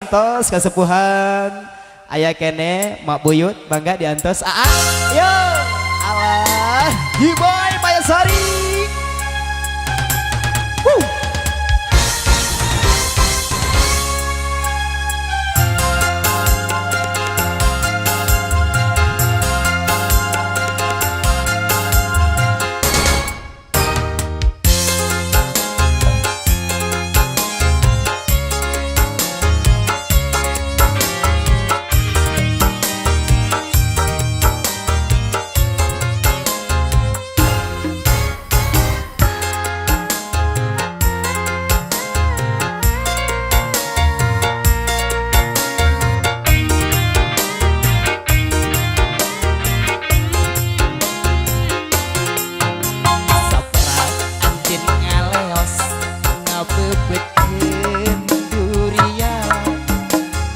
Tos kasepuhan aya keneh, Mak Buyut, bangga diantos. Aa, yo alah, Hiboy Mayasari. Woo! Saprak anjeun ngaleos ngabeubetkeun durian,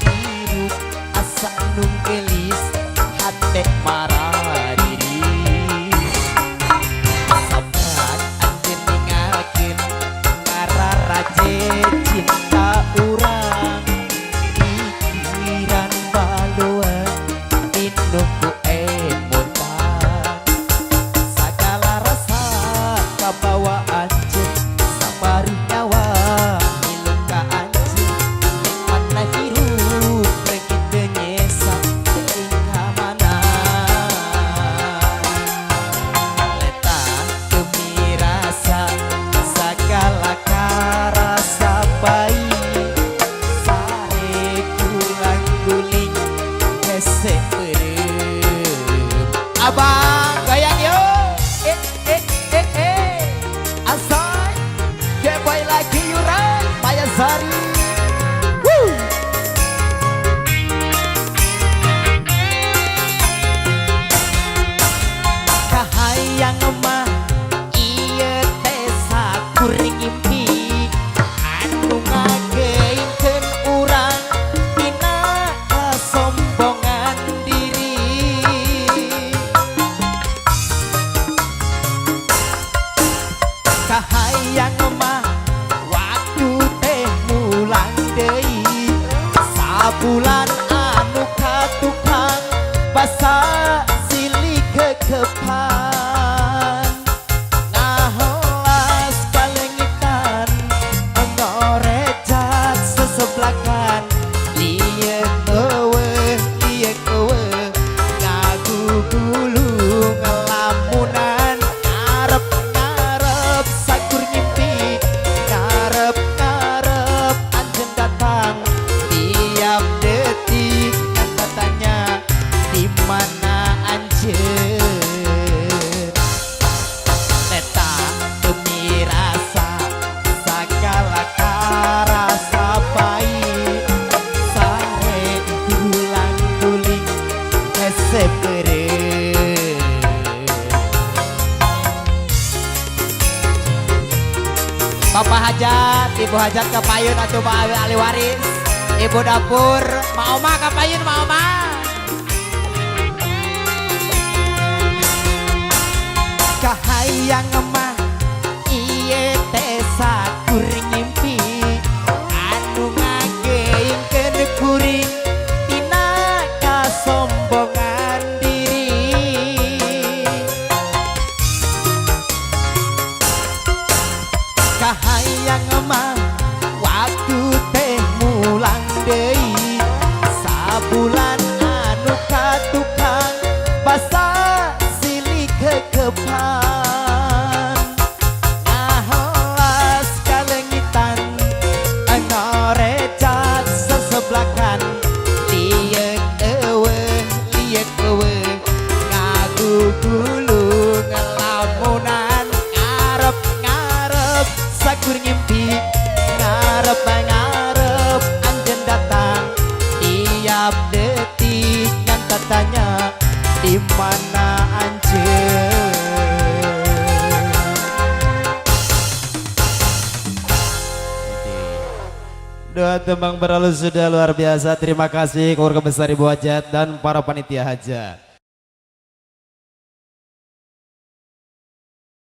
hirup asa nu geulis, hate marariris. Saprak anjeun ninggalkeun ngararaje cinta urang, pikiran balua pinuh ku emutan. Sagala rasa kabawa anjeun, saparuh nyawa milu ka anjeun. Nikmatna hirup leungit teu nyesa, teuing ka mana letah demi rasa, sagala karasa pait. Sare gulang guling hese beureum. Abang goyang yo, eh eh eh eh, asai Geboy lagi Yuran Mayasari. Woo! Kahayang mah ieu teh sakur ngimpi anu ngageingkeun urang dina kasombongan diri. Kahayang mah waktu teh mulang deui, sabulan anu katukang basa silih kekepan. Ngahelas kalengitan ngorecak seseblakan, lieuk eueuh lieuk eueuh ngagugulu ngelamunan. Ngarep ngarep sakur ngimpi, ngarep ngarep anjeun datang, tiap detik tanya di mana anjeun. Letah demi rasa, sagala karasa pait. Sare gulang guling hese beureum. Bapak Hajat, Ibu Hajat kapayun atuh, Pak ahli waris, Ibu dapur, Ma Oma kapayun, Ma Oma. Kahayang mah ieu teh sakur ngimpi anu ngageingkeun kuring tina kasombongan diri. Kahayang mah waktu teh mulang deui, sabulan anu katukang basa silih kekepan. Ngahelas kalengitan ngorecak seseblakan, lieuk eueuh lieuk eueuh ngagugulu ngelamunan. Ngarep ngarep sakur ngimpi, ngarep ngarep anjeun datang, tiap detik ngan tanya di mana anjeun. Dua tembang berlalu sudah, luar biasa. Terima kasih keluarga besar Ibu Hajat dan para panitia hajat.